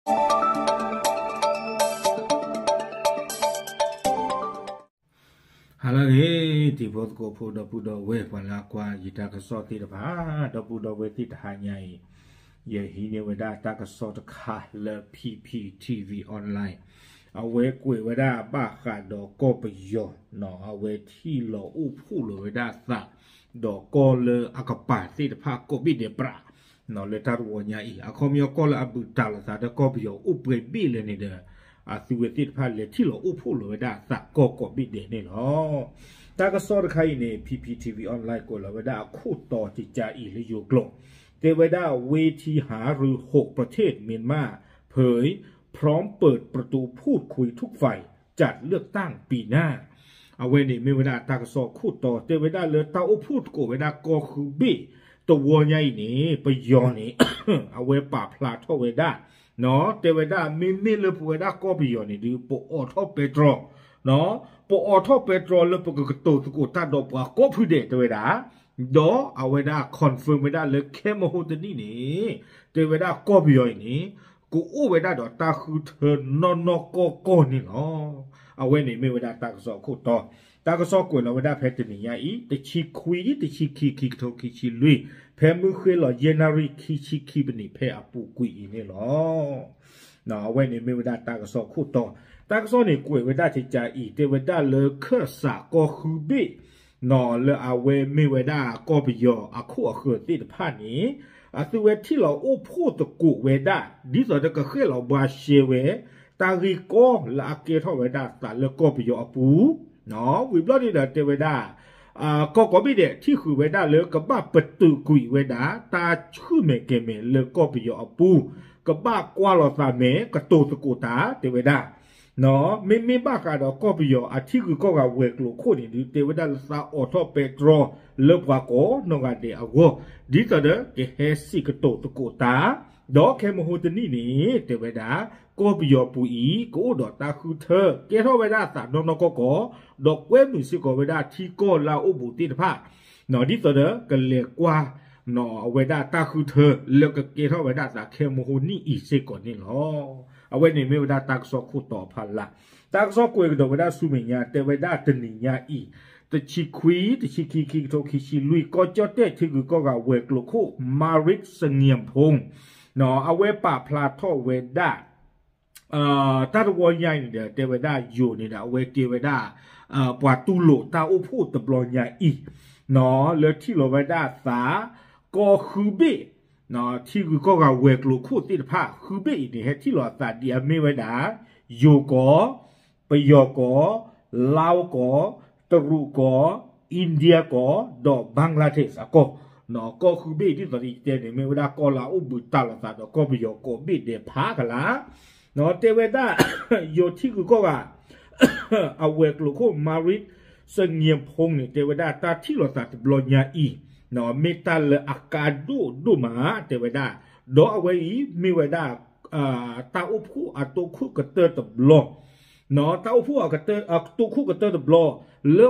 ဟါလၢအဂ့ၤ တံၤဖိသကိးဖိ ဒီပုၢ်ဒီဝဲၢ် ပှၤလၢအကွၢ်ယတၢ်ကစီၣ်သ့ၣ်တဖၣ်, ဒီပုၢ်ဒီဝဲၢ်သ့ၣ်တဟါညါအံၤ, ယဟံးန့ၢ်ဝဲဒၣ်တၢ်ကစီၣ်တခါလၢ P P T V Online, အဝဲကွဲးဝဲဒၣ်ဘၣ်ဃးဒီးကီၢ်ပယီၤ, အဝဲထံၣ်လီၤအိၣ်ဖှိၣ်လီၤဝဲဒၣ်အသး, ဒီးကီၢ်လၢအကပၤသ့ၣ်တဖၣ်ကိးဘ့ၣ်ဒဲးပြး လၢတၢ်တဝီညါအံၤ, အခီပညီကီၢ်လၢအဘူးတံၢ်လီၤသးဒီးကီၢ်ပယီၤအိၣ်ပှဲၤဘ့ၣ်လဲၣ်န့ၣ်ဒီး, အသုဝဲသ့ၣ်တဖၣ်လဲၤထံၣ်လီၤအိၣ်ဖှိၣ်လီၤဝဲဒၣ်အသးကီၢ်ကိးဘ့ၣ်ဒဲးန့ၣ်လီၤ. တၢ်ကစီၣ်တခါအံၤန့ၣ် P P T V Online ကွဲးလီၤဝဲဒၣ်အခိၣ်တီတကးအံၤလၢယိၤကျိာ်, တဲဝဲဒၣ် เวทีหารือหกประเทศเมียนมาเผย พร้อมเปิดประตูพูดคุยทุกฝ่าย จัดเลือกตั้งปีหน้า အဝဲန့ၣ်မ့ၢ်ဝဲဒၣ်တၢ်ကစီၣ်ခိၣ်တီ, တဲဝဲဒၣ်လၢတၢ်အိၣ်ဖှိၣ်သကိးဝဲဒၣ်ကီၢ်ဃုဘ့ၣ်တဝီညါအံၤန့ၣ် ပယီၤန့ၣ် အဝဲပာ်ဖျါထီၣ်ဝဲဒၣ်, တဲဝဲဒၣ် မ့မ့ၢ်လၢပဝဲဒၣ်ကီၢ်ပယီၤန့ၣ်ဒုး ပအိးထီၣ်ပဲတြီ, ပအိးထီၣ်ပဲတြီလၢပကကတိၤသကိးတၢ်ဒီးပှၤကိးဖုဒဲး တဲဝဲဒၣ်, ဒီးအဝဲဒၣ် confirm ဝဲဒၣ်လၢခဲမဟိတနံၣ်န့ၣ်, တဲဝဲဒၣ်ကီၢ်ပယီၤအံၤန့ၣ် ကအိၣ်ဝဲဒၣ်ဒီးတၢ်ဃုထၢနီၢ်နီၢ်ကီၢ်ကီၢ်န့ၣ်လီၤ. အဝဲန့ၣ်မ့ၢ်ဝဲဒၣ်တၢ်ကစီၣ်အခိၣ်တီ, တၢ်ကစီၣ်ကွဲးလီၤဝဲဒၣ်ဖဲတနံၤညါအံၤ တဆံခွံ တဆံခံ ခံကထိခံဆံလွံၢ်, ဖဲမုၢ်ဃ့လီၤယဲၢ်နၣ်ရံၣ်ခံဆံခံပနံးဖဲအပူၤကွံာ်အံၤန့ၣ်လီၤ. အဝဲန့ၣ်မ့ၢ်ဝဲဒၣ်တၢ်ကစီၣ်ခိၣ်တီ, တၢ်ကစီၣ်န့ၣ်ကွဲးဝဲဒၣ်တကးအံၤ တဲဝဲဒၣ်လၢခၢၣ်စးကီၢ်ဃုဘ့ၣ် လၢအဝဲမ့ၢ်ဝဲဒၣ်ကီၢ်ပယီၤအခိၣ်အဃၢၤသ့ၣ်တဖၣ်န့ၣ်, အသုဝဲထံၣ်လီၤအိၣ်ဖှိၣ်သကိးဝဲဒၣ် ဒ်သိးဒီးကဃဲၣ်လီၤဘှါရှဲဝဲ တၢ်ဂ့ၢ်ကီလၢအကဲထီၣ်ဝဲဒၣ်သးလၢကီၢ်ပယီၤအပူၤ, ဝံၤဘျီန့ၣ်ဒီးတဲဝဲဒၣ် ကီၢ်ကိးဘ့ၣ်ဒဲးထံၣ်ဃုာ်ဝဲဒၣ်လၢကဘၣ်ပတုာ်ကွံာ်ဝဲဒၣ် တၢ်ဆှုၣ်မဲာ်ကဲၤမဲာ်လၢကီၢ်ပယီၤအပူၤ, ကဘၣ်ကွၢ်လီၤသးမဲာ် ကတိၤသကိးတၢ် တဲဝဲဒၣ်, မ့မ့ၢ်ဘၣ်ဃးဒီးကီၢ်ပယီၤအထံဂုၤကီၢ်ဂၤဝဲၤကျိၤခိၣ်န့ၣ်ဒုး တဲဝဲဒၣ်လၢသးအိးထီၣ်ပဲတြီလၢပှၤကိးနီၢ်ဂၤဒဲးအဂီၢ်, ဒ်သိးဒီးကဟဲစံးကတိၤသကိးတၢ်, ဒီးခဲမဟိတနံၣ်န့ၣ် တဲဝဲဒၣ် ကီၢ်ပယီၤပူၤအံၤ ကအိၣ်ဒီးတၢ်ဃုထၢ ကဲထီၣ်ဝဲဒၣ်သးနီၢ်နီၢ်ကီၢ်ကီၢ်, ဒီးကွဲမုာ်စ့ၢ်ကီးဝဲဒၣ်ထံကီၢ်လၢအအိၣ်ဘူးသ့ၣ်တဖၣ်, ဒ်သိးဒီးကလဲၤကွၢ် အဝဲဒၣ်တၢ်ဃုထၢလၢကကဲထီၣ်ဝဲဒၣ်သးခဲမဟိနံၣ်အံၤစ့ၢ်ကီးန့ၣ်လီၤ. အဝဲန့ၣ်မ့ၢ်ဝဲဒၣ်တၢ်ကစီၣ်ခိၣ်တီဖးလၢ်, တၢ်ကစီၣ်ကွဲးကဒီးဝဲဒၣ်ဆူမဲာ်ညါ တဲဝဲဒၣ်တနံၤညါအံၤ, တဆံခွံ တဆံခံ ခံကထိခံဆံလွံၢ် ကီၢ်ကၠီၣ်တဲၣ်ထံဂုၤကီၢ်ဂၤဝဲၤကျိၤခိၣ် Marit Sangiampong အဝဲပာ်ဖျါထီၣ်ဝဲဒၣ် တၢ်တဝီညါအံၤန့ၣ်ဒီး တဲဝဲဒၣ်ယိၤန့ၣ်ဒီး အဝဲကဲဝဲဒၣ် ပှၤတူၢ်လိာ်တၢ်အိၣ်ဖှိၣ်တဘျီညါအံၤ, လၢထံၣ်လီၤဝဲဒၣ်သး ကီၢ်ဃုဘ့ၣ်, ထံဂုၤကီၢ်ဂၤဝဲၤကျိၤခိၣ်သ့ၣ်တဖၣ် ဃုဘ့ၣ်အံၤန့ၣ် ဟဲထံၣ်လီၤအသးဒ်အမ့ၢ်ဝဲဒၣ် ယိၤကီၢ်, ပယီၤကီၢ်, လၢကီၢ်, တရူးကီၢ်, Indiaကီၢ်, ဒီး Bangladesh အကီၢ်, ကီၢ်ဃုဘ့ၣ်ဒ်သိးယတဲန့ၣ် မ့ၢ်ဝဲဒၣ်ကီၢ်လၢအအိၣ်ဘူးတံၢ်လီၤသးဒီးကီၢ်ပယီၤကိးဘ့ၣ်ဒဲးဖးကလာ်, တဲဝဲဒၣ် ယိၤထံဂုၤကီၢ်ဂၤ အဝဲၤကျိၤခိၣ် Marit Sangiampong န့ၣ် တဲဝဲဒၣ်တၢ်ထံၣ်လီၤသးတဘျီညါအံၤ မ့ၢ်တၢ်လၢအကါဒိၣ်ဒိၣ်မး တဲဝဲဒၣ်, ဒီးအဝဲအံၤမ့ၢ်ဝဲဒၣ် တၢ်အိၣ်ဖှိၣ်အတိခိၣ်ကတၢၢ်တဘျီ, တၢ်အိၣ်ဖှိၣ်အတိခိၣ်ကတၢၢ်တဘျီ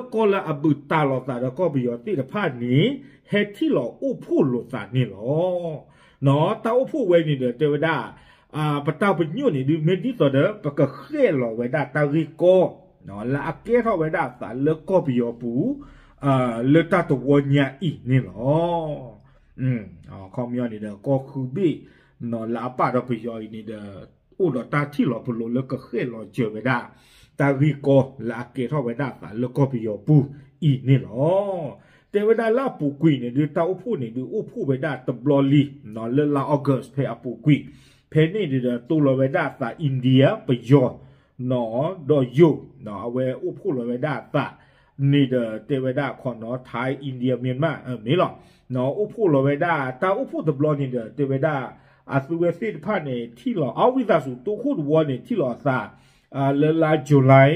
လၢကီၢ်လၢအဘူးတံၢ်လီၤသးဒီးကီၢ်ပယီၤသ့ၣ်တဖၣ်န့ၣ် ဟဲထံၣ်လီၤအိၣ်ဖှိၣ်လိာ်သးန့ၣ်လီၤ. တၢ်အိၣ်ဖှိၣ်ဝဲန့ၣ်ဒီး တဲဝဲဒၣ် ပတၢ်ပညိၣ်န့ၣ်ဒုး မ့ၢ်ဒ်သိးဒီး ပကဃဲၣ်လီၤဝဲဒၣ်တၢ်ဂ့ၢ်ကီ လၢအကဲထီၣ်ဝဲဒၣ်သးလၢကီၢ်ပယီၤပူၤ လၢတၢ်တဝီညါအံၤန့ၣ်လီၤ. အခီပညီန့ၣ်ဒီး ကီၢ်ဃုဘ့ၣ် လၢအပာ်ဒီးပယီၤအံၤန့ၣ်ဒီး အိၣ်ဒီးတၢ်ထံၣ်လီၤပလိာ်လၢကဃဲၣ်လီၤစၢၤဝဲဒၣ် တၢ်ဂ့ၢ်ကီလၢအကဲထီၣ်ဝဲဒၣ်သးလၢကီၢ်ပယီၤပူၤအံၤန့ၣ်လီၤ. တဲဝဲဒၣ်လၢအပူၤကွံာ်န့ၣ်ဒုး တၢ်အိၣ်ဖှိၣ်န့ၣ်ဒုး အိၣ်ဖှိၣ်ဝဲဒၣ်တဘျီလံ လၢလါ August ဖဲအပူၤကွံာ်, ဖဲန့ၣ်ဒုးဒီး တိၢ်လီၤဝဲဒၣ်အသး India ပယီၤ ဒီးယိၤ အဝဲအိၣ်ဖှိၣ်လီၤဝဲဒၣ်အသးန့ၣ်ဒီး တဲဝဲဒၣ်ခီနီၤ Thai India Myanmar မ့ၢ်လီၤ. အိၣ်ဖှိၣ်လီၤဝဲဒၣ် တၢ်အိၣ်ဖှိၣ်တဘျီန့ၣ်ဒီး တဲဝဲဒၣ် အသုဝဲသ့ၣ်တဖၣ်န့ၣ် ထံၣ်လီၤ အဝံသးစူၤ တိခိၣ်တဝီန့ၣ် ထံၣ်လီၤအသး လၢလါ July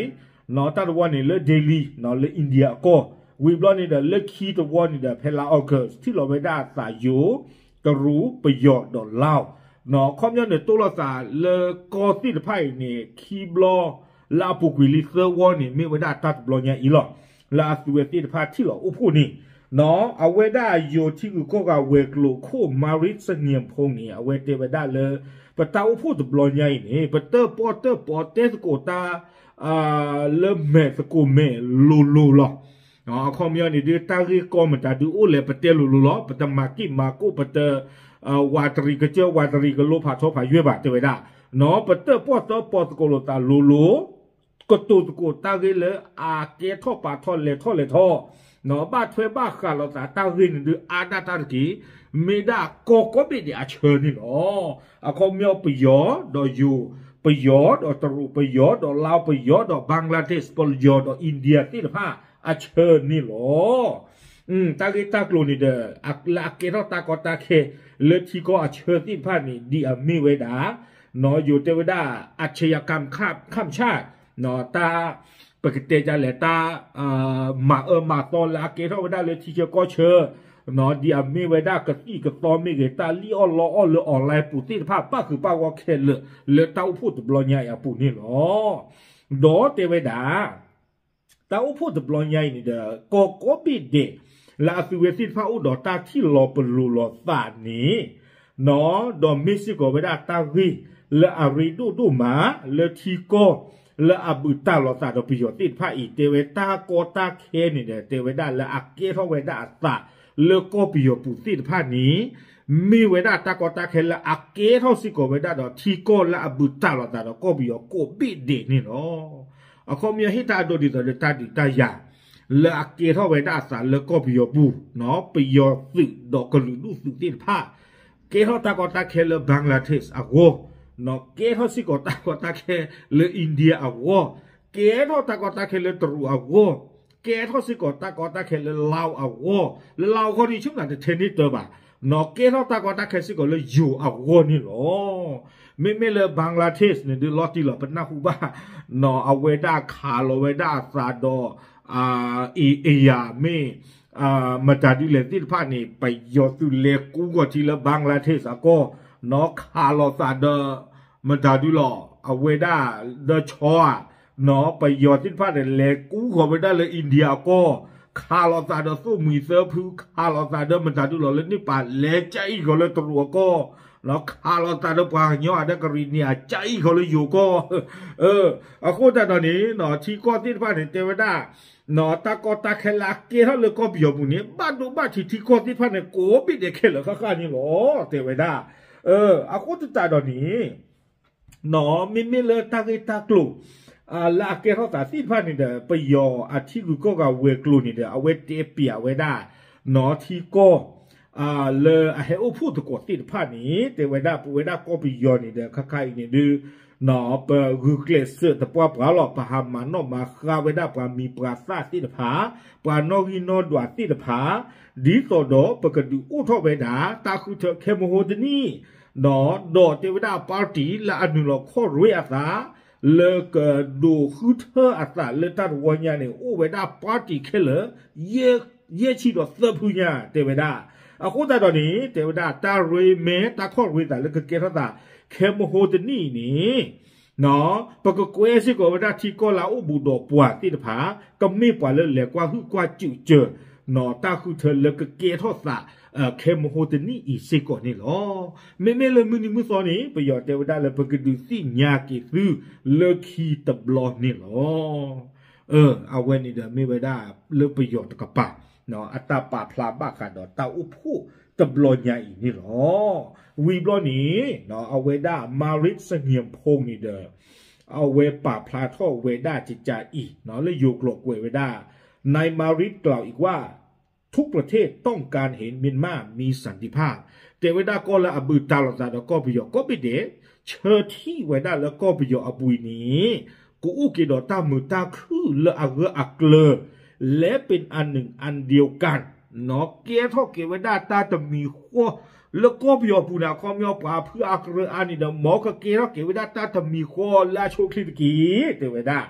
တၢ်တဝီန့ၣ်လၢ Delhi လၢ India အကီၢ်, ဝံၤဘျီန့ၣ်ဒီး လၢခံတဝီန့ၣ်ဒီး ဖဲလါ August ထံၣ်လီၤဝဲဒၣ်အသးယိၤ, တရူး, ပယီၤ ဒီးလါ, ခီပညီန့ၣ် တိၢ်လီၤသးလၢကီၢ်သ့ၣ်တဖၣ်အံၤန့ၣ် ခံဘျီ လၢအပူၤကွံာ်လံသၢဝီန့ၣ် မ့ၢ်ဝဲဒၣ်တၢ်တဘျီညါအံၤလီၤ. လၢအသုဝဲသ့ၣ်တဖၣ်ထံၣ်လီၤအိၣ်ဖှိၣ်န့ၣ် အဝဲဒၣ်ယိၤထံဂုၤကီၢ်ဂၤဝဲၤကျိၤခိၣ် Marit Sangiampong န့ၣ် အဝဲတဲဝဲဒၣ်လၢ ပတၢ်အိၣ်ဖှိၣ်တဘျီညါအံၤန့ၣ် ပတၢၣ်ပီၣ်တၢၣ်ပီတဲသကိးတၢ် လၢမဲာ်သကိးမဲာ်လိၤလိၤလီၤ. အခီပညီန့ၣ်ဒုး တၢ်ဂ့ၢ်ကီမတၤဒုးအိၣ်လဲၣ် ပတဲလိၤလိၤလီၤ. ပတမၤက့ၢ်မၤကိၢ် ပတ ဝးတရံးကစၢၢ် ဝးတရံးကလိဖးထီဖးယွဲၢ်ဘၣ် တဲဝဲဒၣ်. ပတၢၣ်ပီၣ်တၢၣ်ပီသကိးလိာ်သးလိၤလိၤ ကတိၤသကိးတၢ်ဂ့ၢ်လၢအကဲထီၣ်ပာ်ထီၣ်လဲၤထီၣ်လဲၤထီၣ် ဘၣ်ထွဲဘၣ်ဃးလိာ်သးတၢ်ဂ့ၢ်န့ၣ်ဒုး အါဒၣ်တၢ်တက့ၢ်. မ့ၢ်ဒၣ်ကီၢ်ကိးဘ့ၣ်ဒဲးအဆၢန့ၣ်လီၤ. အခီပညီပယီၤဒီးယိၤ, ပယီၤဒီးတရူး, ပယီၤဒီးလါ, ပယီၤဒီး Bangladesh, ပယီၤဒီး India သ့ၣ်တဖၣ်အဆၢန့ၣ်လီၤ. တၢ်ဂ့ၢ်တၢ်ကျိၤန့ၣ်ဒီး လၢအကဲထီၣ်တၢ်ကီတၢ်ခဲ လၢထံကီၢ်အဆၢသ့ၣ်တဖၣ်န့ၣ် ဒ်အမ့ၢ်ဝဲဒၣ် ယိၤတဲဝဲဒၣ် อาชญากรรมข้ามชาติ တၢ် ပကတဲဒ်လဲၣ် တၢ် မၤအၢမၤသီလၢအကဲထီၣ်ဝဲဒၣ်လၢထံဆၢကီၢ်ဆၢ ဒ်အမ့ၢ်ဝဲဒၣ်ကသံၣ်ကသီမ့ၢ်ဂ့ၤ တၢ်လံၣ်အီၣ်လီအီၣ်လၢ online ပူၤသ့ၣ်တဖၣ် ပၣ်ဃုာ်ပၣ်ဂီၢ်ခဲလၢာ် လၢတၢ်အိၣ်ဖှိၣ်တဘျီညါအံၤအပူၤန့ၣ်လီၤ. ဒီးတဲဝဲဒၣ် တၢ်အိၣ်ဖှိၣ်တဘျီညါအံၤန့ၣ်ဒီး ကီၢ်ကိးဘ့ၣ်ဒဲး လၢအသုဝဲသ့ၣ်တဖၣ်အိၣ်ဒီးတၢ်ထံၣ်လီၤပလိာ်လိာ်သးန့ၣ် ဒီးမ့ၢ်စ့ၢ်ကီးဝဲဒၣ်တၢ်ဂ့ၢ်လၢအရ့ဒိၣ်ဒိၣ်မး လၢထံကီၢ် လၢအဘူးတၢ်လိာ်သးဒီးပယီၤသ့ၣ်တဖၣ်အံၤ တဲဝဲတၢ်ကီတၢ်ခဲန့ၣ်ဒီး တဲဝဲဒၣ်လၢအကဲထီၣ်ဝဲဒၣ်အသးလၢကီၢ်ပယီၤပူၤသ့ၣ်တဖၣ်န့ၣ် မ့ၢ်ဝဲဒၣ်တၢ်ကီတၢ်ခဲလၢအကဲထီၣ်စ့ၢ်ကီးဝဲဒၣ်ဒီးထံကီၢ်လၢအဘူးတၢ်လိာ်သးဒီးကီၢ်ပယီၤကိးဘ့ၣ်ဒဲးန့ၣ်လီၤ. အခီပညီဟ့ၣ်တၢ်အဒိဒ်သိးလၢတၢ်ဒုးတၢ်ယၤ လၢအကဲထီၣ်ဝဲဒၣ်အသးလၢကီၢ်ပယီၤပူၤ ပယီၤသုးဒီးကလုာ်ဒူၣ်သုးသ့ၣ်တဖၣ် ကဲထီၣ်တၢ်ကီတၢ်ခဲလၢ Bangladesh အဂီၢ်, ကဲထီၣ်စ့ၢ်ကီးတၢ်ကီတၢ်ခဲလၢ India အဂီၢ်, ကဲထီၣ်တၢ်ကီတၢ်ခဲလၢတရူးအဂီၢ်, ကဲထီၣ်စ့ၢ်ကီးတၢ်ကီတၢ်ခဲလၢ Lao အဂီၢ်, လၢ Lao အဂီၢ်န့ၣ် ဆိကမိၣ်တထဲန့ၢ်တၢ်ဘၣ်, ကဲထီၣ်တၢ်ကီတၢ်ခဲစ့ၢ်ကီးလၢယိၤအဂီၢ်န့ၣ်လီၤ. မ့မ့ၢ်လၢ Bangladesh န့ၣ်ဒုးလီၤတံၢ်လီၤ ပနၢ်ဟူဘၣ် အဝဲဒၣ်ခးလီၤဝဲဒၣ်အသးဒီး အ့ၣ်ယၤမ့ၢ် မတၤဒုလဲၣ်သ့ၣ်တဖၣ်န့ၣ် ပယီၤသုးလဲၤကူဂီၤထံလၢ Bangladesh အကီၢ်, ခးလီၤသးဒီး မတၤဒုလီၤ အဝဲဒၣ်ဒီးဆီဧါ, ပယီၤသ့ၣ်တဖၣ်န့ၣ် လဲၤကူဂီၤဝဲဒၣ်လၢ India အကီၢ်, ခးလီၤသးဒီးသိၣ်မှံၤသၢဖု, ခးလီၤသးဒီးမတၤဒုလီၤလၢန့ၣ်ပာ် လဲၤကအံၣ်ဂီၤလၢတရူးအကီၢ်, ခးလီၤသးဒီးပှၤကညီအဒၢကရံၣ်နံၣ် အကအံၣ်ဂီၤလၢယိၤကီၢ် အဃိသတးဒီးန့ၣ် ထံကီၢ်သ့ၣ်တဖၣ်န့ၣ် တဲဝဲဒၣ် တၢ်ကီတၢ်ခဲလၢအကဲထီၣ်လၢကီၢ်ပယီၤပူၤန့ၣ် ဘၣ်ဒိဘၣ်ထံးထံကီၢ်သ့ၣ်တဖၣ်န့ၣ် ကိးဘ့ၣ်ဒဲးခဲလၢာ်ဃၣ်ဃၣ်န့ၣ်လီၤ တဲဝဲဒၣ်. အဃိသတးဒီးန့ၣ် မ့မ့ၢ်လၢတၢ်ဂ့ၢ်တၢ်ကျိၤ လၢအကဲထီၣ်သးသ့ၣ်တဖၣ်န့ၣ်ဒီး ပယီၤအထံဂုၤကီၢ်ဂၤဝဲၤကျိၤန့ၣ်ဒီး အဝဲတဲပျးဝဲဒၣ် ထံကီၢ် လၢအဟဲအိၣ်ဖှိၣ်သကိးသ့ၣ်တဖၣ်န့ၣ် တဲဝဲဒၣ် ပဝဲဒၣ်ကီၢ်ပယီၤန့ၣ်ဒီး ခါခါအံၤန့ၣ်ဒုး ပဂုာ်ကျဲးစၢးသပှၢ်ပှၢ်လီၤ ပဟးမၤနီၣ်မၤဃါဝဲဒၣ်ပှၤမံၤပှၤသၣ်သ့ၣ်တဖၣ်, ပှၤနီၣ်ဂံၢ်နီၣ်ဒွးသ့ၣ်တဖၣ်, ဒ်သိးဒီးပကဒုးအိၣ်ထီၣ်ဝဲဒၣ် တၢ်ဃုထၢခဲမဟိတနံၣ်, ဒီးတဲဝဲဒၣ် party လၢအနုာ်လီၤခီၣ်ရ့အသး လၢကဒိးဃုထၢအသးလၢတၢ်တဝီညါန့ၣ် အိၣ်ဝဲဒၣ် party ခဲလၢာ် ယဲၢ်ဆံဒီးသၢဖုညါ တဲဝဲဒၣ်. အဃိသတးဒီးန့ၣ် တဲဝဲဒၣ် တၢ်ရ့မဲ တၢ်ခီၣ်ရ့သးလၢကကဲထီၣ်သး ခဲမဟိတနံၣ်အံၤန့ၣ် ပကကွဲစ့ၢ်ကီးဝဲဒၣ်ထံကီၢ်လၢအအိၣ်ဘူးဒီးပှၤသ့ၣ်တဖၣ် ကမ့ၢ်ပှၤလၢလဲၤကွၢ်ဟုၣ်ကွၢ်စူးစၢၤ တၢ်ဃုထၢလၢကကဲထီၣ်သး ခဲမဟိတနံၣ်အံၤစ့ၢ်ကီးန့ၣ်လီၤ. မ့မ့ၢ်လၢမုၢ်နံၤမုၢ်သီန့ၣ် ပယီၤတဲဝဲဒၣ်လၢပကဒုးသ့ၣ်ညါက့ၤသုလၢခံတဘျီန့ၣ်လီၤ. အဝဲန့ၣ်ဒီးမ့ၢ်ဝဲဒၣ်လၢပယီၤတကပၤ အတၢ်ပာ်ဖျါဘၣ်ဃးဒီးတၢ်အိၣ်ဖှိၣ်တဘျီညါအံၤန့ၣ်လီၤ. ဝံၤဘျီန့ၣ် အဝဲဒၣ် Marit Sangiampong န့ၣ်ဒီး အဝဲပာ်ဖျါထီၣ်ဝဲဒၣ်ကကးအံၤ လၢယိၤကျိာ်ကွဲးဝဲဒၣ် นายมาริตกล่าวอีกว่า ทุกประเทศต้องการเห็นเมียนมามีสันติภาพ တဲဝဲဒၣ်ကီၢ်လၢအဘူးတၢ်လိာ်သးဒီးကီၢ်ပယီၤကိးဘ့ၣ်ဒဲး ဆၢထံၣ်ဝဲဒၣ်လၢကီၢ်ပယီၤအပူၤအံၤန့ၣ် ကအိၣ်က့ၤဒီးတၢ်မုာ်တၢ်ခုၣ်လၢအဂၢၢ်အကျၢၤ และเป็นอันหนึ่งอันเดียวกัน ကဲထီၣ်က့ၤဝဲဒၣ်တၢ်တမံၤဃီ လၢကီၢ်ပယီၤပူၤန့ၣ် အခီပညီပှၤဖုအကြၢးအါန့ၣ်ဒီး မ်ကကဲထီၣ်က့ၤဝဲဒၣ်တၢ်တမံၤဃီလၢအဆိအချ့တက့ၢ် တဲဝဲဒၣ်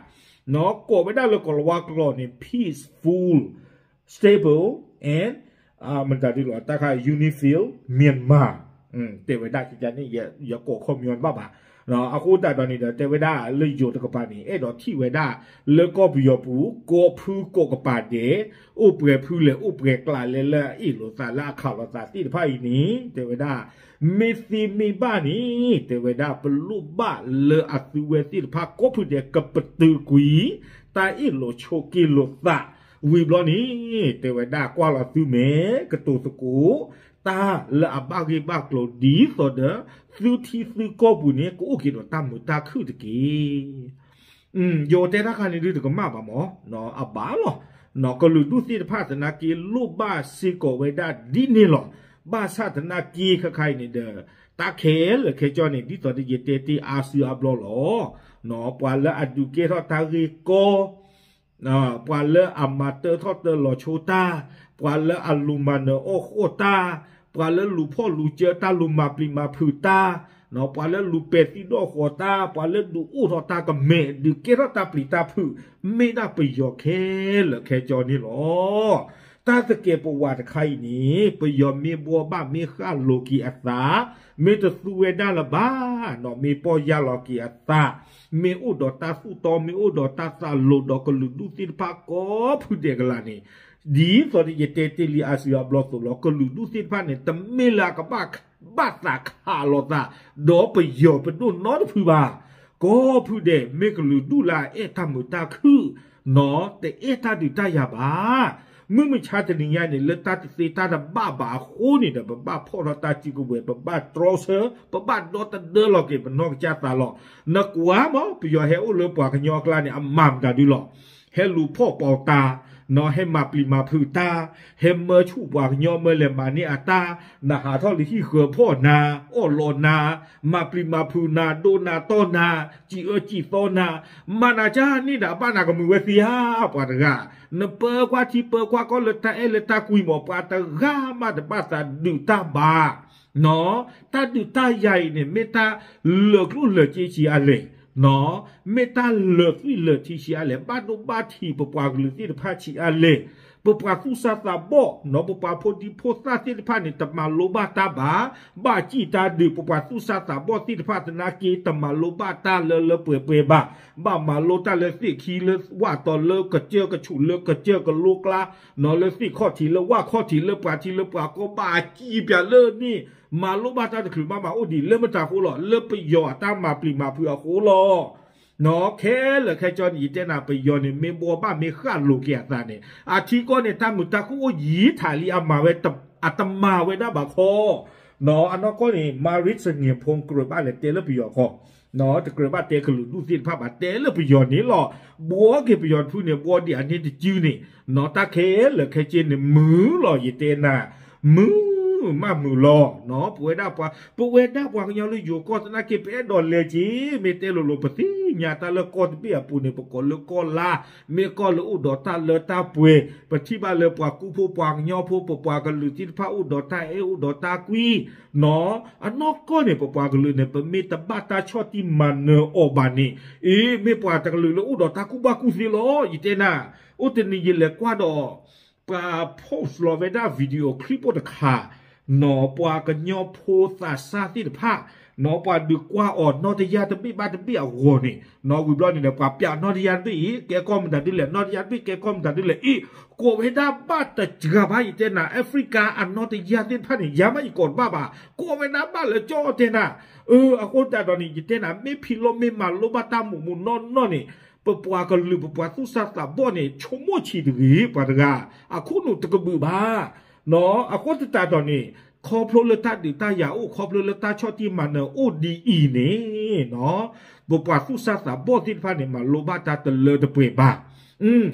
ကိးဝဲဒၣ်လၢကိၤလၤဝါကျိာ်န့ၣ် peaceful, stable and မတၤဒ်လီၤ တၢ်ခါ unified Myanmar တဲဝဲဒၣ်န့ၣ် ယကိးခီပညီတဘၣ်ဘၣ် အဃိသတးဒီးန့ၣ်ဒီး တဲဝဲဒၣ်လၢယိၤတကပၤန့ၣ် အဲၣ်ဒိးထံၣ်ဝဲဒၣ်လၢကီၢ်ပယီၤပူၤ ကီၢ်ဖုကီၢ်ကပၤဒဲး အိၣ်ပှဲၤဖုလဲၣ် အိၣ်ပှဲၤကျးလဲၣ်လၢအအ့ၣ်လိာ်သးလၢအခးလိာ်သးသ့ၣ်တဖၣ်အံၤန့ၣ် တဲဝဲဒၣ် မ့ၢ်သ့မ့ၢ်ဘၣ်န့ၣ် တဲဝဲဒၣ် ပလိၣ်ဘၣ်လၢအသုဝဲသ့ၣ်တဖၣ်ကိးဖုဒဲးကပတုာ်ကွံာ် တၢ်အ့ၣ်လိာ်ဆိးက့လိာ်သး ဝံၤဘျီန့ၣ် တဲဝဲဒၣ်ကွၢ်လီၤသုမဲာ် ကတိၤသကိး တၢ်လၢအဘၣ်ဂ့ၢ်ဘၣ်ကျိၤဒ်သိးဒီး သုထံသုကီၢ်ပူၤန့ၣ် ကအိၣ်က့ၤဒီးတၢ်မုာ်တၢ်ခုၣ်တက့ၢ်. ယတဲတၢ်ခါန့ၣ်ဒုတကမၣ်ဘၣ်မး, အဘၣ်လီၤ. ကလုာ်ဒူၣ်သ့ၣ်တဖၣ်သနာ်က့ လိၣ်ဘၣ်စ့ၢ်ကီးဝဲဒၣ်ဒ်န့ၣ်လီၤ. ဘၣ်ဆၣ်သနာ်က့ခဲခါအံၤန့ၣ်ဒီး တၢ်ခဲလၢာ်ခဲဆ့န့ၣ် ဒ်သိးဒီးယတဲတ့ၢ်အါစုအါဘျီလီၤ. ပှၤလၢအဒုးကဲထီၣ်တၢ်ဂ့ၢ်ကီ ပှၤလၢအမၤတၢထီၣ်တၢလီၤဆိတၢ်, ပှၤလၢအလူၤမၤနၢၤအီၣ်ဃီၣ်တၢ်, ပှၤလၢလူၤဖီၣ်လူၤစၢတၢ် လူၤမၤပျံၤမၤဖုးတၢ်, ပှၤလၢလူၤပဲာ်သံဒီၣ်ဃီၤတၢ်, ပှၤလၢဒုးအိၣ်ထီၣ်တၢ်ကမဲာ် ဒုးကဲထီၣ်တၢ်ပျံၤတၢ်ဖုး မ့ၢ်ဒၣ်ပယီၤခဲလၢာ်ခဲဆ့န့ၣ်လီၤ. တၢ်သကဲးပဝးတခါအံၤန့ၣ် ပယီၤမ့ၢ်ဘှီဘၣ်မ့ၢ်ဃၣ်လိၤက့ၤအသး, မ့ၢ်တသူဝဲဒၣ်လၢၤဘၣ်, မ့ၢ်ပီၢ်ယၢ်လီၤက့ၤအသး, မ့ၢ်အိၣ်ဒီးတၢ်သူၣ်တီ မ့ၢ်အိၣ်ဒီးတၢ်သးလိာ်ဒီးကလုာ်ဒူၣ်သ့ၣ်တဖၣ်ကိးဖုဒဲးကလာ်န့ၣ်, ဒ်သိးဒီးယတဲတ့ၢ်လံအါစုအါဘျီသိးလီၤ. ကလုာ်ဒူၣ်သ့ၣ်တဖၣ်န့ၣ် တမ့ၢ်လၢအကဘၣ် ဘၣ်သးခးလိာ်သး ဒီးပယီၤပဒိၣ်နီတဖုဘၣ်. ကိးဖုဒဲး မ့ၢ်ကလုာ်ဒူၣ်လၢအအဲၣ်တၢ်မုာ်တၢ်ခုၣ်, တအဲၣ်တၢ်ဒုးတၢ်ယၤဘၣ်. မုၢ်မဆါတနံၤညါန့ၣ် လၢတၢ်တသ့တၢ်တဘၣ်ဘၣ်အဃိန့ၣ်ဒီး ပဘၣ်ဖီၣ်ထီၣ်တၢ်စုကဝဲၤ, ပဘၣ်တြီဆၢ, ပဘၣ်ဒီသဒၢလီၤက့ၤပနီၢ်ကစၢ်သးလီၤ. နကွၢ်မး ပယီၤဟဲအိၣ်လၢပှၤကညီအကျါန့ၣ် အမၤမတၤဒုလီၤ. ဟဲလူၤဖီၣ်ပီၤတၢ်, ဟဲမၤပျံၤမၤဖုးတၢ်, ဟဲမၢဆူၣ်ပှၤကညီမၢလဲၤမၤန့ၢ်အတၢ်, နဟးထီၣ်လၢဟံၣ်ဃၢၤဖီၣ်နၤ, အီၣ်လီၤနၤ, မၤပျံၤမၤဖုးနၤ, ဒိနၤတီၢ်နၤ, စံၣ်အၢစံၣ်သီနၤ, မၤနၤကၢ်န့ၣ်ဒီး အဘၣ်နၤကမုာ်ဝဲသ့ဧါ, ပှၤတဂၤ. နပၢကွၢ်ထံပၢကွၢ်ကီၢ်လၢတၢ်အဲၣ်လၢတၢ်ကွံမး ပှၤတဂၤမးတဘၣ်သးဒုးတၢ်ဘၣ်. တၢ်ဒုးတၢ်ယၤအံၤန့ၣ် မ့ၢ်တၢ်လၢာ်ကျိၣ်လၢာ်စ့ဆံးအါလဲၣ်, မ့ၢ်တၢ်လၢာ်သွံၣ်လၢာ်ထံဆံးအါလဲၣ်, ဘၣ်ဒိဘၣ်ထံးပပှၤကလုာ်သ့ၣ်တဖၣ်ဆံးအါလဲၣ်, ပပှၤသူၣ်စၢ်သးဘီၣ်နီၤ ပပှၤဖိဒံဖိသၣ်သ့ၣ်တဖၣ်န့ၣ် တမၤလိဘၣ်တၢ်ဘၣ်, ဘၣ်စံၣ်တၢ်ဒုး ပပှၤသူၣ်စၢ်သးဘီၣ်သ့ၣ်တဖၣ်သနာ်က့ တမၤလိဘၣ်တၢ်လၢလၢပှဲၤပှဲၤဘၣ်, ဘၣ်မၤလိတၢ်လၢသ့ၣ်ခံလၢဝၣ်တီၤလၢကစၢၢ်ကဆူးလၢကစၢၢ်ကလိကျါ နီၤလၢသ့ၣ်ခီၣ်ထံးလၢဝၣ်ခီၣ်ထံး လၢပှၤထံလၢပှၤကီၢ်ဘၣ်စံၣ်ပၠးလၢန့ၣ် မၤလိဘၣ်တၢ်တချုးဘၣ်မၤအိၣ်ဒံးလၢမတၤအဃိလီၤ, လၢပယီၤအတၢ်မၤပျံၤမၤဖုးအဃိလီၤ. ခဲလၢာ်ခဲဆ့န့ၣ် ယတဲနၤ ပယီၤန့ၣ် မ့ၢ်ဘှီဘၣ်မ့ၢ်ဃၣ်လိၤက့ၤအသးန့ၣ် အထံကီၢ်န့ၣ် တၢ်မုာ်တၢ်ခုၣ်အိၣ်ယံာ်ထးလံ အမၤဝဲ အတမၤဝဲဒၣ်ဘၣ်ခီ အနီၢ်ကီၢ်န့ၣ် Maris Ngin Phone ကြၢးဘၣ်လဲၤတဲလၢပယီၤခီ, တကြၢးဘၣ်တဲကလုာ်ဒူၣ်သ့ၣ်တဖၣ်ဘၣ် တဲလၢပယီၤန့ၣ်လီၤ. ဘှီက့ၤပယီၤတဖုန့ၣ် ဘှီဒံးအန့ၣ်တစုန့ၣ်, နီၢ်တၢ်ခဲလၢာ်ခဲဆ့န့ၣ် မုာ်လီၤ ယတဲနၤ, မုာ်မးမုာ်လီၤ. ပဝဲဒၣ်ပှၤ ပဝဲဒၣ်ပှၤကညီလၢယိၤကီၢ်သနာ်က့ ပအဲၣ်ဒိးလဲၤက့ၤ မ့ၢ်တဲလိၤလိၤ ပသ့ၣ်ညါတၢ်လၢကီၢ်တဘ့ၣ်အပူၤန့ၣ် ပကိးလၢကီၢ်လါ, မ့ၢ်ကီၢ်လၢအိၣ်ဒီးတၢ်လၢတၢ်ပှဲၤ, ပထံၣ်ဘၣ်လၢပှၤကူဖိပှၤကညီဖိ ပပှၤကလုာ်သ့ၣ်တဖၣ်အိၣ်ဒီးတၢ်အဲၣ်အိၣ်ဒီးတၢ်ကွံ, နီၢ် အနီၢ်ကီၢ်န့ၣ် ပပှၤကလုာ်န့ၣ် ပမ့ၢ်တဘၣ်တၢ်ဆီၣ်တံၢ်မၤနၢၤအီၤဘၣ်န့ၣ်, အ့ မ့ၢ်ပှၤတကလုာ်လၢအိၣ်ဒီးတၢ်ကူၣ်ဘၣ်ကူၣ်သ့လီၤ. ယတဲနၤ, အိၣ်တနံၤယလဲၤကွၢ်ဒီး ပှၤ post လီၤဝဲဒၣ် video clip အိၣ်တခါ, နီၢ် ပှၤကညီဖိသးစၢ်သ့ၣ်တဖၣ်, နီၢ် ပှၤဒုးကွၢ်အီၤနီၢ်တယၢ်တဘ့ၣ်ဘၣ်တဘ့ၣ်အဂီၢ်န့ၣ်, နီၢ် ဝံၤဘျီန့ၣ်ဒီး ပှၤပျးနီၢ်တယၢ်တဘ့ၣ်အံၤ ကဲကီၢ်မတၤဒုလဲၣ်, နီၢ်တယၢ်တဘ့ၣ်ကဲကီၢ်မတၤဒုလဲၣ်အံၤ, ကိးဝဲဒၣ်ဘၣ်တစှၤဘၣ် ယတဲနၤ, Africa အနီၢ်တယၢ်သ့ၣ်တဖၣ်န့ၣ် ယၤမးယကိးတဘၣ်ဘၣ်, ကိးဝဲဒၣ်ဘၣ်လၢကၠီတဲနၤ, အ အဃိသတးဒီးန့ၣ် ယတဲနၤ မ့ၢ်ဖံးလိမ့ၢ်မၤလိဘၣ်တၢ်မူးမူးနီၢ်နီၢ်န့ၣ် ပပှၤကလုာ် ပပှၤသူၣ်စၢ်သးဘီၣ်န့ၣ် ဆိကမိၣ်ဆံးတဂ့ၤ ပှၤတဂၤ, အခိၣ်နူာ်တကဘုးဘၣ်. နီၢ် အဃိသတးဒီးန့ၣ် ခီဖျိလၢတၢ်ဒုးတၢ်ယၤအိၣ် ခီဖျိလၢတၢ်ဆီၣ်တံၢ်မၤနၢၤအိၣ်ဒ်အံၤန့ၣ်, နီၢ် ပပှၤသူၣ်စၢ်သးဘီၣ်သ့ၣ်တဖၣ်န့ၣ် မၤလိဘၣ်တၢ်တလၢတပှဲၤဘၣ်.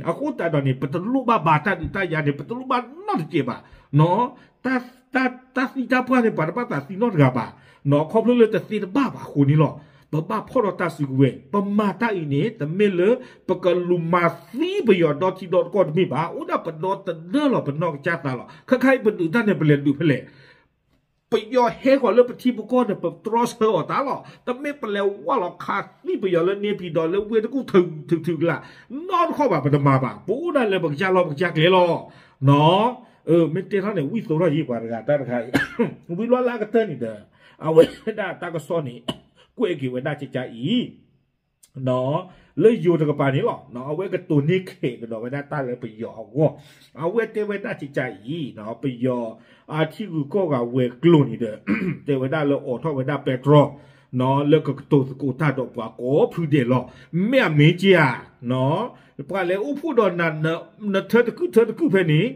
အဃိသတးဒီးန့ၣ် ပတလိၣ်ဘၣ်ဘၣ်တၢ်ဒုးတၢ်ယၤန့ၣ် ပတလိၣ်ဘၣ်နီတစဲးဘၣ်. နီၢ် တၢ်သံတၢ်ပှၢ်န့ၣ် ပှၤတဘၣ်သးသံနီတဂၤဘၣ်. နီၢ် ခီဖျိလၢတသ့တဘၣ်ဘၣ်အဃိန့ၣ်လီၤ. ပဘၣ်ဖီၣ်ထီၣ်တၢ်စုကဝဲၤ, ပမၤတၢ်အံၤန့ၣ် တမ့ၢ်လၢ ပကလူၤမၤသံပယီၤဒီထံဒီတကီၢ်တမ့ၢ်ဘၣ်, အိၣ်ဒၣ်ပဒီသဒၢလီၤပနီၢ်ကစၢ်သးလီၤ. ခဲခါအံၤ ပဒုးတၢ်န့ၣ်ပလဲၤဒုးဖဲလဲၣ်. ပယီၤဟဲဃီၤလၢပထံပကီၢ်န့ၣ် ပတြီဆၢအီၤတၢ်လီၤ. တမ့ၢ်ပလဲၤဝၢ်လီၤခးသံပယီၤလၢန့ၢ်ဖံးဒီးလၢဝ့ၢ်တကူၣ်ထုးထုးထုးကလာ်, နီတခီၣ်ဘၣ် ပတမၤဘၣ်. ပအိၣ်ဒၣ်လၢပကစၢ်လီၢ်ပကစၢ်ကျဲလီၤ. နီၢ် မ့ၢ်တဲထီၣ်န့ၣ် ဝံၣ်သိးထီၣ်ယံၤပှၤတဂၤတၢ်တခါအံၤ, ဝံၤလီၤလၢအကတၢၢ်န့ၣ်ဒီး အဝဲဒၣ်တၢ်ကစီၣ်န့ၣ် ကွဲးက့ၤဝဲဒၣ်ကကါအံၤ လၢယိၤတကပၤန့ၣ်လီၤ. အဝဲကတိၤန့ၢ်ခဲးကဒီးဝဲဒၣ်တၢ်လၢပယီၤအဂီၢ်, အဝဲတဲဝဲဒၣ်ကကါအံၤ ပယီၤအထံဂုၤကီၢ်ဂၤဝဲၤကျိၤန့ၣ်ဒီး တဲဝဲဒၣ်လၢအိးထီၣ်ဝဲဒၣ်ပဲတြီ လၢကကတိၤသကိးတၢ်ဒီးပှၤကိးဖုဒဲးလီၤ. မ့ၢ်အမ့ၢ်ကဧါ, ပှၤလဲၤအိၣ်ဖှိၣ်ဒီးနၤ နထၢတကုၢ်ထၢတကုၢ်ဖဲန့ၣ်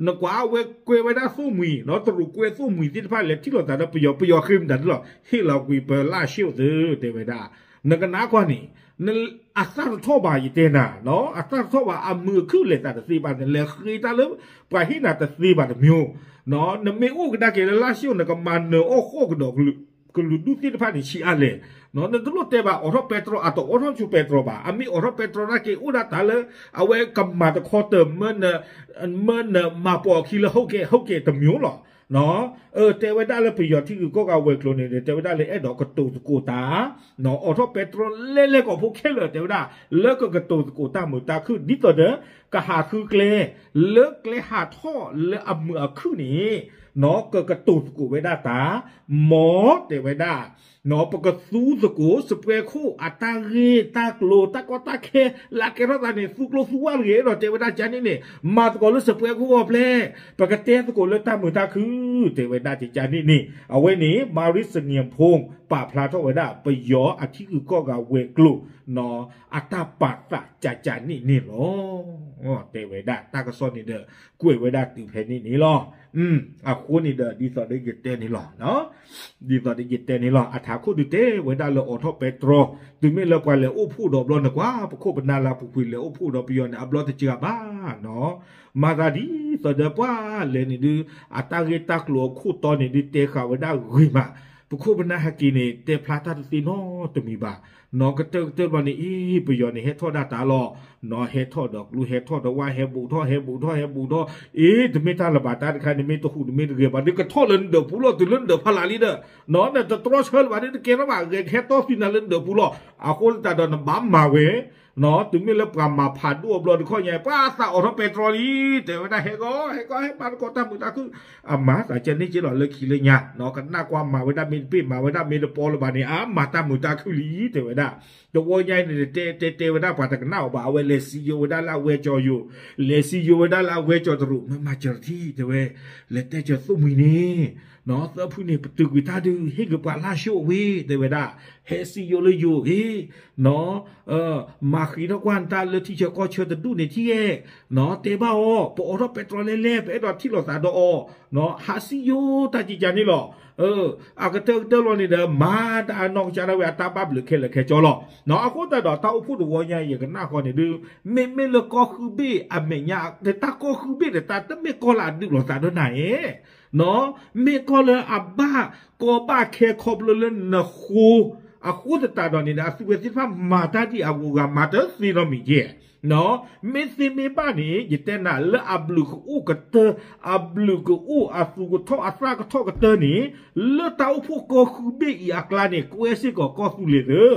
နကွၢ်အဝဲကွဲးဝဲဒၣ်သိၣ်မှံၤ တရူးကွဲးသိၣ်မှံၤသ့ၣ်တဖၣ်လဲၤထံၣ်လိာ်သးဒီးပယီၤ ပယီၤဃ့မတၤဒ်လီၤ ဟ့ၣ်လီၤကွံာ်ပလၢၢ်ဆ့ၣ်အိၣ်သု တဲဝဲဒၣ်. နကနၣ်ကွၢ်န့ၣ် အသၣ်တထီၣ်ဘၣ် ယတဲနၤ, အသၣ်တထီၣ်ဘၣ် အမုာ်အခုၣ်လဲၤသးတသ့ဘၣ်န့ၣ် လဲၤဃ့တၢ်လၢပှၤဟ့ၣ်နၤတသ့ဘၣ်တမံၤ နမ့ၢ်အိၣ်ကဒါက့ၤလၢလၢၢ်ဆ့ၣ်အိၣ် နကမၤနၢၤအီၣ်ဃီၣ်ကဒီး ကလုာ်ဒူၣ်သ့ၣ်တဖၣ်န့ၣ်ဆံးအါလဲၣ်. နတလိၣ်တဲဘၣ်အိးထီၣ်ပဲတြီ အတအိးထီၣ်ဆူပဲတြီဘၣ်. အမ့ၢ်အိးထီၣ်ပဲတြီနာ်က့အိၣ်ဒၣ်တၢ်လၢ အဝဲကမၤတခီတၢၢ် မၢနမၤပိာ်အခံလၢ ဟုတ်ကဲ့ ဟုတ်ကဲ့ တမျိုးလီၤ. တဲဝဲဒၣ်လၢပယီၤထံဂုၤကီၢ်ဂၤဝဲၤကျိၤန့ၣ် တဲဝဲဒၣ်လၢအဲၣ်ဒိးကတိၤသကိးတၢ် အိးထီၣ်ပဲတြီလဲလဲကီၢ်ဖိခဲလၢာ် တဲဝဲဒၣ် လၢကကတိၤသကိးတၢ်မုာ်တၢ်ခုၣ် ဒ်သိးဒီး ကဟးဃုကျဲ လၢကျဲဟးထီၣ်လၢအမုာ်အခုၣ်န့ၣ် ကကတိၤသကိးဝဲဒၣ်တၢ် မ်တဲဝဲဒၣ် ပကသူသကိး စပွဲခိၣ်အတၢ်ဂ့ၢ်တၢ်ကျိၤ တၢ်ကီတၢ်ခဲ လၢအကဲထီၣ်သးန့ၣ် သူကျိသူဝၣ်တဂ့ၤဒီး တဲဝဲဒၣ်ကန့ၣ်န့ၣ် မၤသကိးလၢစပွဲခိၣ်အပျဲၢ် ပကတဲသကိးလၢတၢ်မုာ်တၢ်ခုၣ် တဲဝဲဒၣ်ကန့ၣ်န့ၣ် အဝဲန့ၣ် Maris Sagiampong ပာ်ဖျါထီၣ်ဝဲဒၣ် ပယီၤအထံဂုၤကီၢ်ဂၤဝဲၤကျိၤ အတၢ်ပာ်သးကန့ၣ်န့ၣ်လီၤ. တဲဝဲဒၣ်တၢ်ကစီၣ်န့ၣ်ဒီး ကွဲးဝဲဒၣ်တုၤဖဲန့ၣ်န့ၣ်လီၤ. အဃိန့ၣ်ဒီး ဒ်သိးဒီးယတဲန့ၣ်လီၤ. ဒ်သိးဒီးယတဲန့ၣ်လီၤ. အထးခိၣ်ဒုးတဲဝဲဒၣ်လၢအိးထီၣ်ပဲတြီ တုၤမ့ၢ်လၢပှၤလဲၤအိၣ်ဖှိၣ်ဒီးဘျီ နကွၢ် ပခိၣ်ပနၢ်လၢအပူၤကွံာ်လဲၤအိၣ်ဖှိၣ်ဒီးပယီၤန့ၣ် အဘျီတစှၤဘၣ်နီၤ. မၤသးဒ်သိးဒီးပှၤလဲၤန့ၣ်ဒုး အတၢ်ဂ့ၢ်တၢ်ကျိၤအခိၣ်တီန့ၣ်ဒုး တဲဃာ်ဝဲဒၣ်ဂ့ၤမး. ပခိၣ်ပနၢ်ဟဲက့ၤန့ၣ် တဲဖျါတၢ်တသ့နီတမံၤဘၣ်. နီၤ ကတၢၢ်ကတၢၢ်ဘျီန့ၣ် အ့ ပယီၤန့ၣ် ဟဲထီၣ်ဒၣ်တၢ်လီၤ. နီၤ ဟဲထီၣ်ဒီးကျိ ဟဲထီၣ်ဒီးဝၣ် ဟဲဘူးထီၣ် ဟဲဘူးထီၣ် ဟဲဘူးထီၣ်. အ့ တမ့ၢ်တၢ်လၢၤဘၣ် တၢ်တခါန့ၣ် မ့ၢ်တဟူးတမ့ၢ်တဂဲၤဘၣ် ဒုးကထီၣ်လၢနဒၢးပူၤလီၤ တုၤလၢနဒၢးဖီလာ်လံဒီး နီၤ နတတြီဆၢလၢၤဘၣ် ဒုးတကဲထီၣ်ဘၣ် ဂဲၤကဟဲတီၢ်သံနၤလၢနဒၢးပူၤလီၤ. အဃိသတးဒီးနဘၣ်မၤဝဲ နီၤ တုၤမ့ၢ်လၢပှၤမၤဖးဒိၣ်အဘျီတခီညါ ပှၤသးအိးထီၣ်ပဲတြီလံ တဲဝဲဒၣ်ဟဲဂီၤ ဟဲဂီၤ ဟဲမၤသကိးတၢ်မုာ်တၢ်ခုၣ် အမၤသးကန့ၣ်က့လီၤ လၢခံလၢညါ နီၤ ကနၣ်ကွၢ်မၤဝဲဒၣ်မ့ၢ်တဘ့ၣ် မၤဝဲဒၣ်မ့ၢ်တပီလၢၤဘၣ်န့ၣ် အမၤတၢ်မုာ်တၢ်ခုၣ်လံ တဲဝဲဒၣ်. တဝီညါအံၤန့ၣ် တဲတဲတဲဝဲဒၣ်ပှၤတကနၣ်အီၤဘၣ် အဝဲလဲၤစံယိၤဝဲဒၣ်လၢအဝဲကၠီၤယိၤ လဲၤစံယိၤဝဲဒၣ်လၢအဝဲကၠီၤတရူး မ့ၢ်မၤစၢၤထံ တဲဝဲ လဲၤတဲစၢၤသိၣ်မှံၤန့ၣ် နီၤ သၢဖုန့ၣ် ပတုာ်ကွံာ်တၢ်ဒုး ဟ့ၣ်က့ၤပှၤလၢၢ်ဆ့ၣ်အိၣ်ဝဲ တဲဝဲဒၣ် ဟဲစံယိၤလၢယိၤဂ့ၤ နီၤ မၤဃံးထီၣ်ကွၢ်နတၢ်လၢထံဆၢကီၢ်ဆၢတဒူၣ်န့ၣ်ထံၣ်ဧါ နီၤ တဲဘၣ်အီၤ ပအိးထီၣ်ပဲတြီလဲလဲ ပအဲၣ်ဒိးထံၣ်လိာ်သးဒီးအီၤ နီၤ ဟးစံယိၤတၢ်ကကန့ၣ်လီၤ. အကတၢၢ်ကတၢၢ်လီၤန့ၣ်ဒီး မၤတၢ်အနီၢ်ကစၢ်ဒၣ်ဝဲအတၢ်ဘၣ်ဘျုးခဲလၢာ်ခဲဆ့လီၤ. နီၤ အဃိသတးဒီးတၢ်အိၣ်ဖှိၣ်တဝီညါအံၤ ယကနၣ်ဃီန့ၣ်ဒုး မ့မ့ၢ်လၢကီၢ်ဃုဘ့ၣ်အမဲာ်ညါ တၢ်ကီၢ်ဃုဘ့ၣ်ဒီးတၢ်တမ့ၢ်ကီၢ်လၢအဒုးလိာ်သးဒီးနၤဧါ နီၤ မ့ၢ်ကီၢ်လၢအဘၣ်ကီဘၣ်ခဲခီဖျိလၢနဃိ အဃိသတးဒီးန့ၣ်ဒီး အသုဝဲသ့ၣ်တဖၣ်မၤတၢ်ဒ်အဂုၤအဂၤမၤတသ့နီတမံၤယဲၢ် နီၤ မ့ၢ်သ့မ့ၢ်ဘၣ်န့ၣ် ယတဲနၤလၢအဘျုးကအိၣ်ကတၢၢ် အဘျုးကအိၣ်အသူကထီၣ်အသၣ်ကထီၣ်ကတၢၢ်န့ၣ် လၢတၢ်အိၣ်ဖှိၣ်ကီၢ်ဃုဘ့ၣ်အံၤအကျါန့ၣ် ကွဲစ့ၢ်ကီးကီၢ်သူလ့ၤသု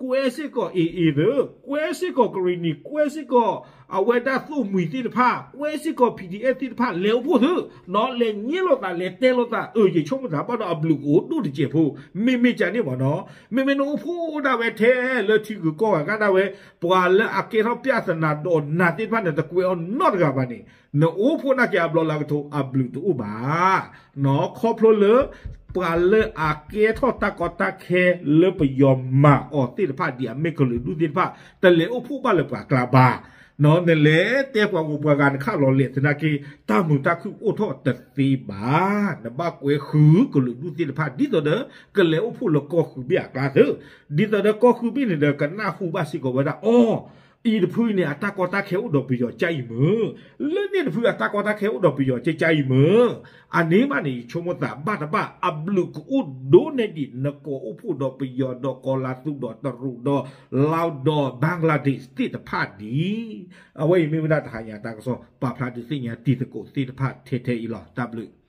ကွဲစ့ၢ်ကီး AA သု ကွဲစ့ၢ်ကီးကရံၣ်နံၣ် ကွဲစ့ၢ်ကီး အဝဲဒၣ်သိၣ်မှံၤသ့ၣ်တဖၣ် ကွဲစ့ၢ်ကီး PDF သ့ၣ်တဖၣ် လဲၤအိၣ်ဖှိၣ်သု နီၤ လဲၤည့လိာ်သး လဲၤတဲလိာ်သး အၢ ယဆိကမိၣ်သးဘၣ်ဒီးအဘျုးကအိၣ်ဒိၣ်တစဲးဖိ မ့မ့ၢ်ကန့ၣ်မ့ၢ်နီၤ မ့မ့ၢ်နအိၣ်ဖှိၣ်ဒၣ်ဝဲထဲလၢထံဂုၤကီၢ်ဂၤကဒၣ်ဝဲ ပှၤလၢအကဲထီၣ်ပျၢ်သနာ်ဒီးနၤသ့ၣ်တဖၣ်န့ၣ် တကွဲးအီၤနီတဂၤဘၣ်န့ၣ် နအိၣ်ဖှိၣ်နာ်က့အဘျီလၢကထိး အဘျုးတအိၣ်ဘၣ် နီၤ ခီဖျိလၢ ပှၤလၢအကဲထီၣ်တၢ်ကီတၢ်ခဲလၢပယီၤမၤအီၤသ့ၣ်တဖၣ် ဒ်အမ့ၢ်ကလုာ်ဒူၣ်သ့ၣ်တဖၣ် တလဲၤအိၣ်ဖှိၣ်ဘၣ်လၢပှၤကျါဘၣ် နီၤ နလဲၤတဲပှၤဂီၢ်ပှၤဂၤနခးလီၤလဲာ်သနာ်က့ တၢ်မုာ်တၢ်ခုၣ်အိၣ်ထီၣ်တသ့ဘၣ် နဘၣ်ကွဲဃုကလုာ်ဒူၣ်သ့ၣ်တဖၣ် ဒ်သိးဒီး ကလဲၤအိၣ်ဖှိၣ်လၢကီၢ်ဃုဘ့ၣ်အကျါသု ဒ်သိးဒီးကီၢ်ဃုဘ့ၣ်န့ၣ်ဒီး ကနၢ်ဟူဘၣ်စ့ၢ်ကီးဝဲဒၣ် အိ အံၤတဖုအံၤန့ၣ် အတၢ်ကီတၢ်ခဲအိၣ်ဒီးပယီၤကၢ်အံၤမုၢ်, လၢန့ၣ်တဖုအတၢ်ကီတၢ်ခဲအိၣ်ဒီးပယီၤကၢ်ကၢ်အံၤမုၢ်, အန့ၣ်ဘၣ်န့ၣ် ယဆိကမိၣ်သးဘၣ်တဘၣ် အဘျုးကအိၣ်ဒိၣ်န့ၢ်ဒံး နကိးအိၣ်ဖှိၣ်ဒီးပယီၤဒီးကီၤလၤသူဒီးတရူးဒီး လၢဒီး Bangladesh သ့ၣ်တဖၣ်ဒံး, အဝဲအံၤမ့ၢ်ဝဲဒၣ်တဟါညါတၢ်ကစီၣ် ပာ်ဖျါဒုးသ့ၣ်ညါတံၤသကိးသ့ၣ်တဖၣ်ထဲထဲအံၤလီၤ. တၢ်ဘျုး